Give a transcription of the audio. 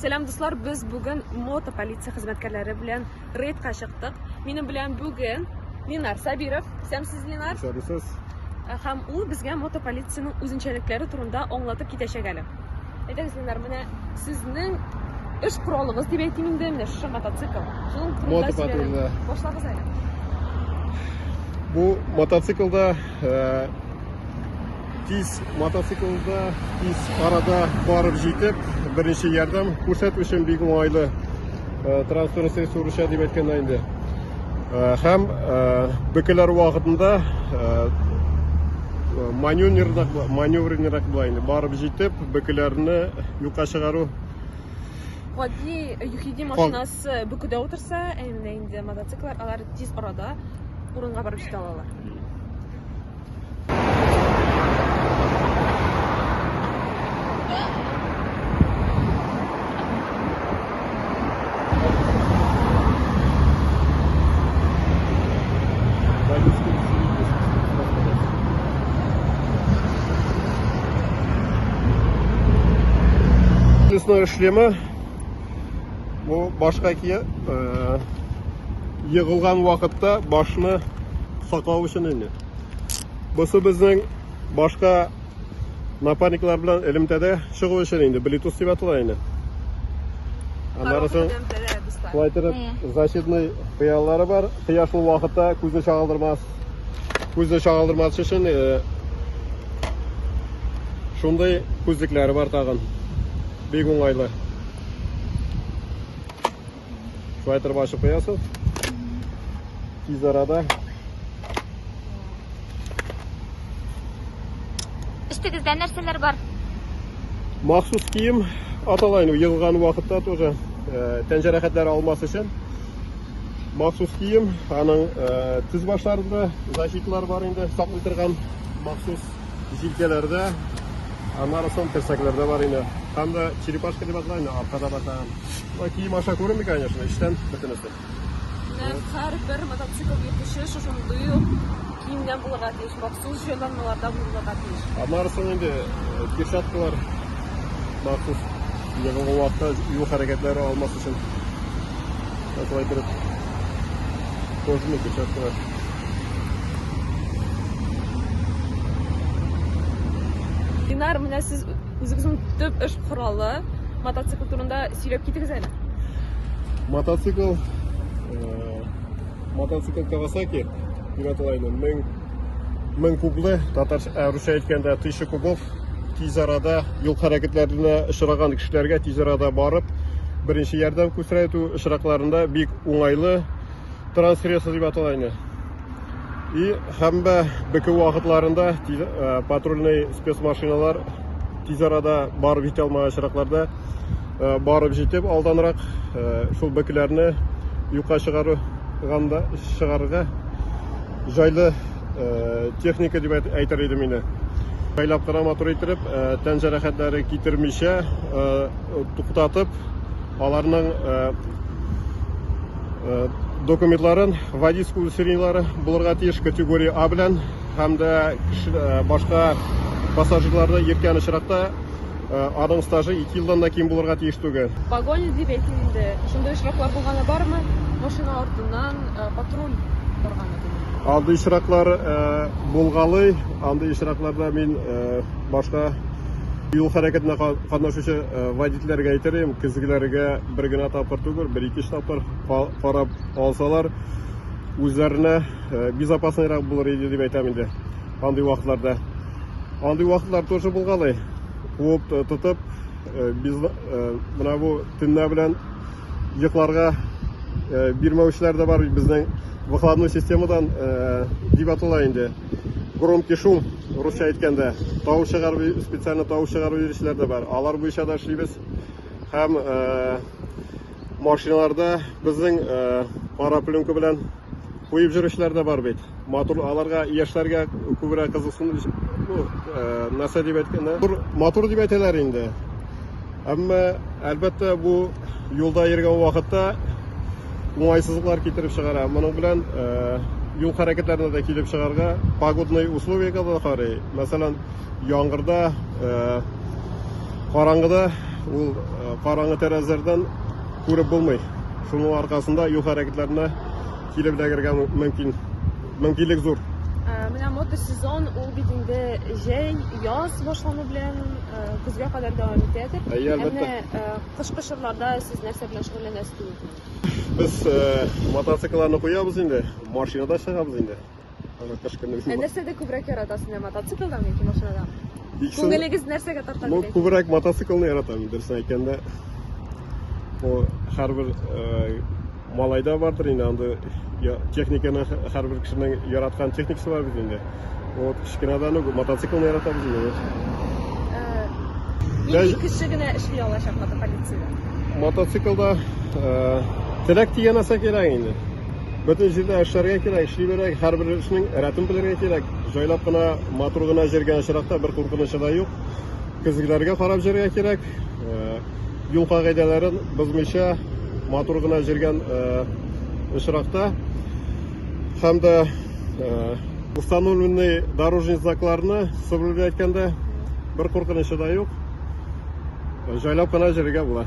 Сәлам, дуслар, без бүген мотополиция хезмәткәрләре белән рейдка чыктык. Минем белән бүген Ленар Сабиров. Исәнмесез, Ленар. Исәнмесез. Һәм ул безгә мотополициянең үзенчәлекләре турында аңлатып китәчәк әле. Әйдәгез, Ленар, менә сезнең эш коралыгыз дип әйтим инде, менә шушы мотоцикл. Шуның турында Мотопатрульдә. Башлагыз әле. Бу мотоциклда тиз мотоциклда тиз арада барып җитеп, беренче ярдәм күрсәтү өчен бик уңайлы транспорт средство русча дип әйткәндә инде. Һәм бөкеләр вакытында маневренныйрак була инде. Барып җитеп, бөкеләрне юкка чыгару. Гади ЮХИДИ машинасы бөкедә утырса, ә менә инде мотоцикллар алар тиз арада урынга барып җитә алалар. Лесной шлемы бу башка кия егылган вакытта башны саклау өчен инде. Бусы безнең башка напарниклар белән элемтәдә чыгу өчен инде Bluetooth дип атала инде. Аннары соң шулай итеп защитный пыялалары бар. Кояшлы вакытта күзне чагылдырмас. Күзне чагылдырмас өчен шундый күзлекләре бар тагын. Бик уңайлы. Шулай итеп ачып куясыз. Тиз арада. Өстегездә нәрсәләр бар? Махсус кием атала инде егылган вакытта тоже тән җәрәхәтләре алмас өчен. Махсус кием, аның тез башларында защиталар бар инде, саклый торган махсус җилкәләрдә, аннары соң терсәкләрдә бар инде. Һәм дә черепашка дип атала инде, аркада бар тагын. Кием аша күренми, конечно, эчтән бөтенесе. Менә һәрбер мотоцикл йөртүче шушындый ук киемнән булырга тиеш, махсус җайланмаларда булырга тиеш. Аннары соң инде перчаткалар махсус егылган вакытта юл хәрәкәтләре алмас өчен. Шулай итеп кожаный перчаткалар. Динар, менә сез үзегезнең төп эш коралы мотоцикл турында сөйләп китегез әле. Мотоцикл, мотоцикл Kawasaki дип атала инде. 1000 кублы, татар, русча әйткәндә 1000 кубов. Тиз арада юл хәрәкәтләренә очраган кешеләргә тиз арада барып, беренче ярдәм күрсәтү очракларында бик уңайлы транссредство дип атала инде. И һәм дә бөке вакытларында патрульный спецмашиналар тиз арада барып җитә алмаган очракларда барып җитеп алданрак шул бөкеләрне юкка чыгаруганда чыгарырга җайлы техника дип әйтер идем инде. Җайлап кына матур иттереп, тән җәрәхәтләре китермичә туктатып, аларның документларын, водительский удостоверениелары булырга тиеш категория А белән һәм дә башка пассажирларны йөрткән очракта аның стажы 2 елдан да ким булырга тиеш түгел. Погоня дип әйтим инде. Шундый очраклар булганы бармы? Машина артыннан патруль барганы димәк. Андый очраклар булгалый. Андый очракларда мин башка юл хәрәкәтенә катнашучы водительләргә әйтер идем, көзгеләргә бер генә тапкыр түгел, бер-ике өч тапкыр карап алсалар, үзләренә безопасныйрак булыр иде дип әйтәм инде. Андый вакытларда. Андый вакытлар тоже булгалый. Куып тотып, менә бу төнлә белән йокларга бирмәүчеләр дә бар бит безнең выхлопной системадан дип атала инде. Громкий шум, русча әйткәндә, тавыш чыгарып, специально тавыш чыгарып йөрүчеләр дә бар. Алар буенча да эшлибез. Һәм машиналарда безнең кара пленка белән куеп йөрүчеләр дә бар бит. Матур, аларга яшьләргә күбрәк кызыксын, ну, нәрсә дип әйткәндә, матур дип әйтәләр инде. Әмма, әлбәттә, бу юлда йөргән вакытта уңайсызлыклар китереп чыгара. Моның белән юл хәрәкәтләренә дә килеп чыгарга погодный условиягә дә карый. Мәсәлән, яңгырда, караңгыда ул караңгы тәрәзәләрдән күреп булмый. Шуның аркасында юл хәрәкәтләренә килеп эләгергә мөмкин. Мөмкинлек зур. Менә мотосезон ул бит инде җәй, яз башлану белән көзгә кадәр дәвам итәдер. Әйе, әлбәттә. Ә менә кышкы чорларда сез нәрсә белән шөгыльләнәсез дип Без мотоциклларны куябыз инде, машинада чыгабыз инде. Аны кыш көне. Ә нәрсәдә күбрәк яратасыз, менә мотоциклдамы яки машинадамы? Күңелегез нәрсәгә тарта? Ну, күбрәк мотоциклны яратам, дөресен әйткәндә. Бу һәрбер малайда бардыр инде андый техниканы, һәрбер кешенең яраткан техникасы бар бит инде. Вот кечкенәдән үк мотоциклны яратабыз инде. Нинди кеше генә эшли алачак мотополициядә? Мотоциклда теләк дигән нәрсә кирәк инде. Бөтен җирдә эшләргә кирәк, эшли бирергә, һәрбер эшнең рәтен белергә кирәк. Җайлап кына, матур гына җөргән очракта бер куркынычы да юк. Көзгеләргә карап җөрергә кирәк. Юл кагыйдәләрен бозмыйча, матур гына җөргән очракта һәм дә установленный дорожный знакларны соблюдать иткәндә бер куркынычы да юк. Җайлап кына җөрергә була.